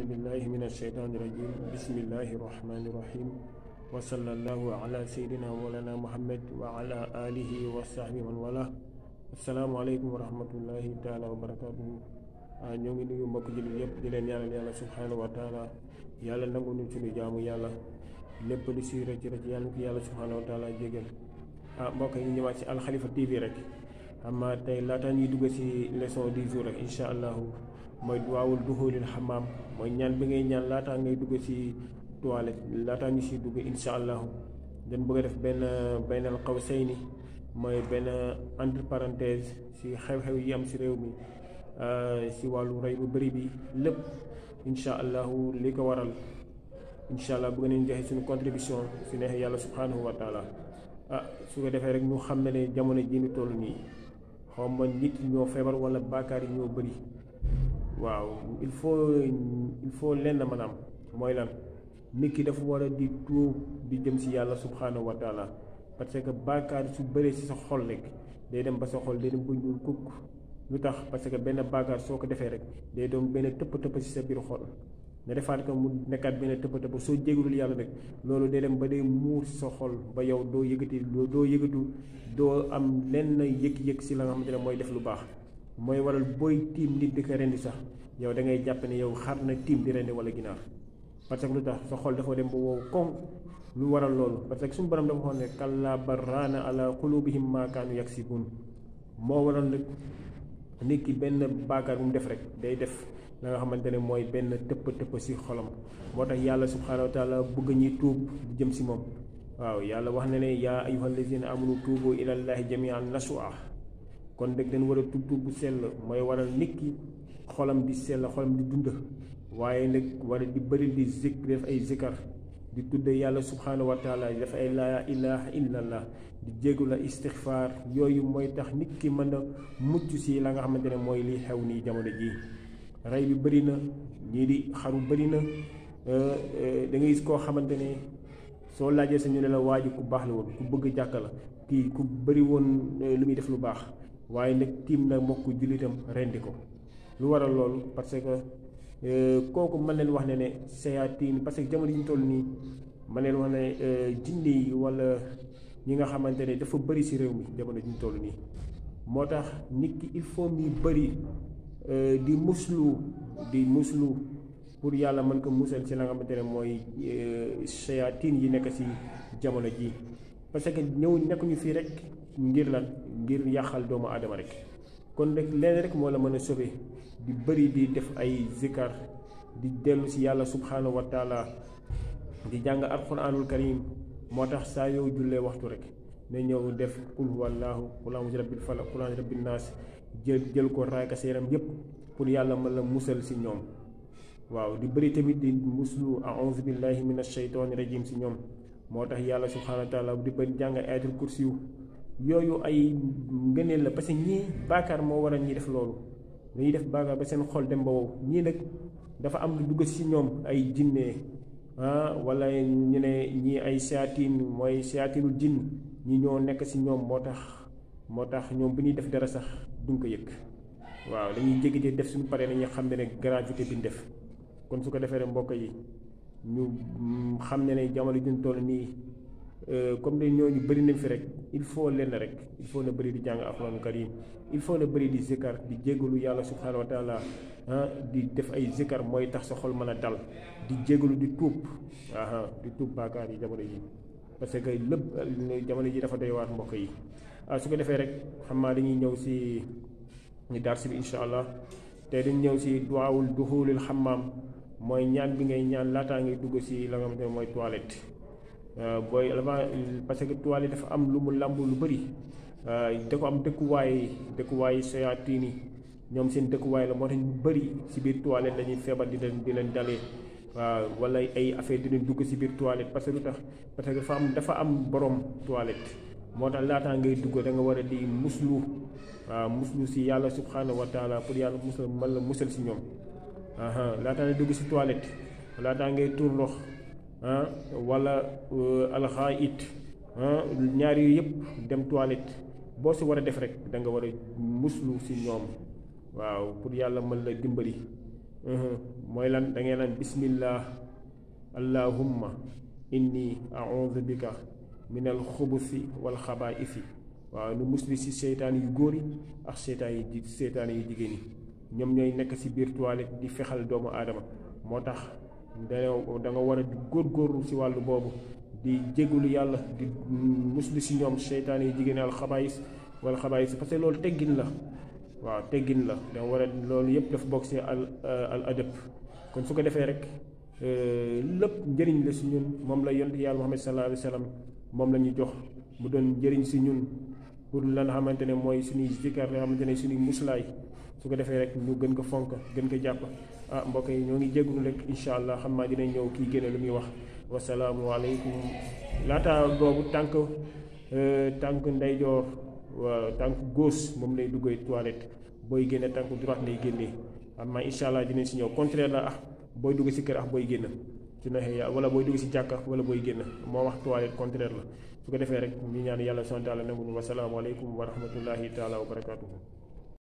بالله من الشيطان الرجيم بسم الله الرحمن الرحيم وصلى الله على سيدنا مولانا محمد وعلى آله وصحبه من والاه السلام عليكم ورحمة الله تعالى وبركاته ñoo ngi nuyu mbokk jullit yëpp di leen ñaanal yàlla subhanahu wa taala yàlla nangu ñu suñu jaamu yàlla lépp lu si rëcc rëcc yàlla ko yàlla subhanahu wa taala jégal mbokk yi ñu ñëwaat si Al Khalifa TV rek xam naa tey laata ñuy dugg si leçon du jour rek incha allahu mooy duwaawul duxulil xamaam mooy ñaan bi ngay ñaan laataa ngay dugg si toilette laataa ñu si dugg incha allahu dañ bëgg a def benn baynal qawsayni mooy benn entre parenthèse si xew-xew yi am si réew mi si wàllu rey bu bëri bi lépp incha allahu li ko waral incha allah bëgg nañ joxe suñu contribution su neexee yàlla subhanahu wa taala su ko defee rek ñu xam ne jamono ji ñu toll nii xaw ma nit ñoo feebar wala baakaar yi ñoo bëri waaw il faut lenn maanaam mooy lan nit ki dafa war a di tuub di jëm si yàlla subhanahu wa taala parce que baakaar su bëree si sa xol rek day dem ba sa xol day dem ba ñuul kukk lu tax parce que benn baakaar soo ko defee rek day doon benn tëpp-tëpp si sa biir xol nga defaat ko mu nekkaat benn tëpp-tëpp soo jégalul yàlla rek loolu day dem ba day muur si sa xol ba yow doo yëgatu doo am lenn yëg-yëg si la nga xamante ne mooy def lu baax mooy waral booy tiim nit di ko rendi sax yow da ngay jàpp ne yow xar na tiim di rendi wala ginaar parce que lu tax sa xol dafa dem ba wow koŋ lu waral loolu parce que suñu borom dafa xool ne kallaa bal raana ala qulubihim maa kaanu yaksibuun moo waral nag nit ki benn baakaar bu mu def rek day def la nga xamante ne mooy benn tëpp si xolam moo tax yàlla subhaanahu wa taala bëgg ñuy tuub di jëm si moom waaw yàlla wax na ne yaa ayyuhal lazina amanu tuubu ilallahi jamian nasu'a kon dëgg dañ war a tuub bu sell mooy waral nit ki xolam di sell xolam di dund waaye nag war a di bëri di def ay zikar di tudd yàlla subhaanahu wa taala di def ay laa ilaha illallah di jéggula istixfaar yooyu mooy tax nit ki mën a mucc si la nga xamante ne mooy li xew nii jamono ji rey bi bëri na ñii di xaru bëri na da ngay gis koo xamante ne soo laajee sa ñu ne la waa ji ku baax la woon ku bëgg jàkk la kii ku bëri woon lu muy def lu baax waaye nag tiim na mbokk jullitam rendi ko lu waral loolu parce que kooku mën leen wax ne sayaatiin parce que jamono yi ñu toll nii mën leen wax ne jinne yi wala ñi nga xamante ne dafa bëri si réew mi jamono ji ñu toll nii moo tax nit ki il faut muy bëri di muslu pour yàlla mën ko musal si la nga xamante ne mooy sayaatiin yi nekk si jamono ji parce que nekkuñu fii rek ngir lan ngir yàqal doomu aadama rek kon rek leen rek moo la mën a sauver di bëri di def ay zikar di dellu si yàlla subhanahu wa taala di jàng alquranul karim moo tax saa yow jullee waxtu rek ne ñëw def qul huwallahu qul a'udhu bi rabbil falaq qul a'udhu bi rabbin nas jël ko raay ka sa yaram yépp pour yàlla mën la musal si ñoom waaw di bëri tamit di muslu a'udhu billahi minash shaytani rajim si ñoom moo tax yàlla subhanahu wa taala di bëri jàng ayatul kursiyu yooyu ay ngëneel la parce que ñii baakaar moo waral ñi def loolu dañuy def baakaar ba seen xol dem ba wow ñii nag dafa am lu dugg si ñoom ay jinne wala ñu ne ñii ay seyaatiin mooy seyaatinul jinn ñi ñoo nekk si ñoom moo tax ñoom bu ñuy def dara sax duñ ko yëg waaw dañuy jékki-jékki def suñu paree dañuy xam ne gravité bi ñu def kon su ko defee rek mbokk yi ñu xam ne jamono juñ toll nii comme ne ñooñu bëri nañ fi rek il faut lenn rek il faut na bëri di jàng alxuraanu karim il faut na bëri di zikar di jégalu yàlla subhanahu wa taala di def ay zikar mooy tax sa xol mën a dal di jégalu di tuub baakaar yi jamono yi parce que lépp jamono ji dafa doy waar mbokk yi su ko defee rek xam naa dañuy ñëw si ñu darsi bi incha allah te dañ ñëw si duwaawul duxulil xamaam mooy ñaan bi ngay ñaan laataa ngay dugg si la nga xamante ne mooy toilette booy avant parce que toilette dafa am lu mu làmb lu bëri da ko am dëkkuwaay sayaatiin yi ñoom seen dëkkuwaay la moo tax ñu bëri si biir toilette la ñuy feebar di leen dalee waaw wala ay affaire di leen dugg si biir toilette parce que lu tax parce que dafa am borom toilette moo tax laataa ngay dugg da nga war a di muslu muslu si yàlla subhanahu wa taala pour yàlla musal si ñoom laataa ngay dugg si toilette laataa ngay tuur ndox wala alxaayit ñaar yu yëpp dem toilette boo si war a def rek da nga war a muslu si ñoom waaw pour yàlla mën la dimbali mooy lan da ngay lan bismillah allahumma inni a'udhu bika min al xubusi wal xabaa'isi waaw nu musli si seytaan yu góor yi ak seytaan yu jigéen yi ñoom ñooy nekk si biir toilette di fexal doomu aadama moo tax da nga war a di góorgóorlu si wàllu boobu di jégalu yàlla di musli si ñoom seytaan yu jigéen al xabaa'is wal xabaa'is parce que loolu teggin la waaw teggin la da war a loolu yëpp dafa bokk si al adab kon su ko defee rek lépp njëriñ la si ñun moom la yonent yàlla Muhammad sallallahu alayhi wa sallam moom la ñu jox mu doon njëriñ si ñun pour la nga xamante ne mooy suñuy zikar la nga xamante ne suñuy muslaay su ko defee rek ñu gën ko fonk gën ko jàpp mbokk yi ñoo ngi jégalu rek incha allah xam naa dinañ ñëw kii génne lu muy wax wasalaamualeykum laata boobu tànk ndeyjoor waaw tànk gauche moom lay duggee toilette booy génne tànk droite lay génnee xam naa incha allah dinañ si ñëw contraire la booy dugg si kër booy génn su neexee wala booy dugg si jàkka wala booy génn moo wax toilette contraire la su ko defee rek ñu ñaan yàlla subhaanahu wa taala nangu ñu wasalaamualeykum wa rahmatullahi taala wa barakaatuhu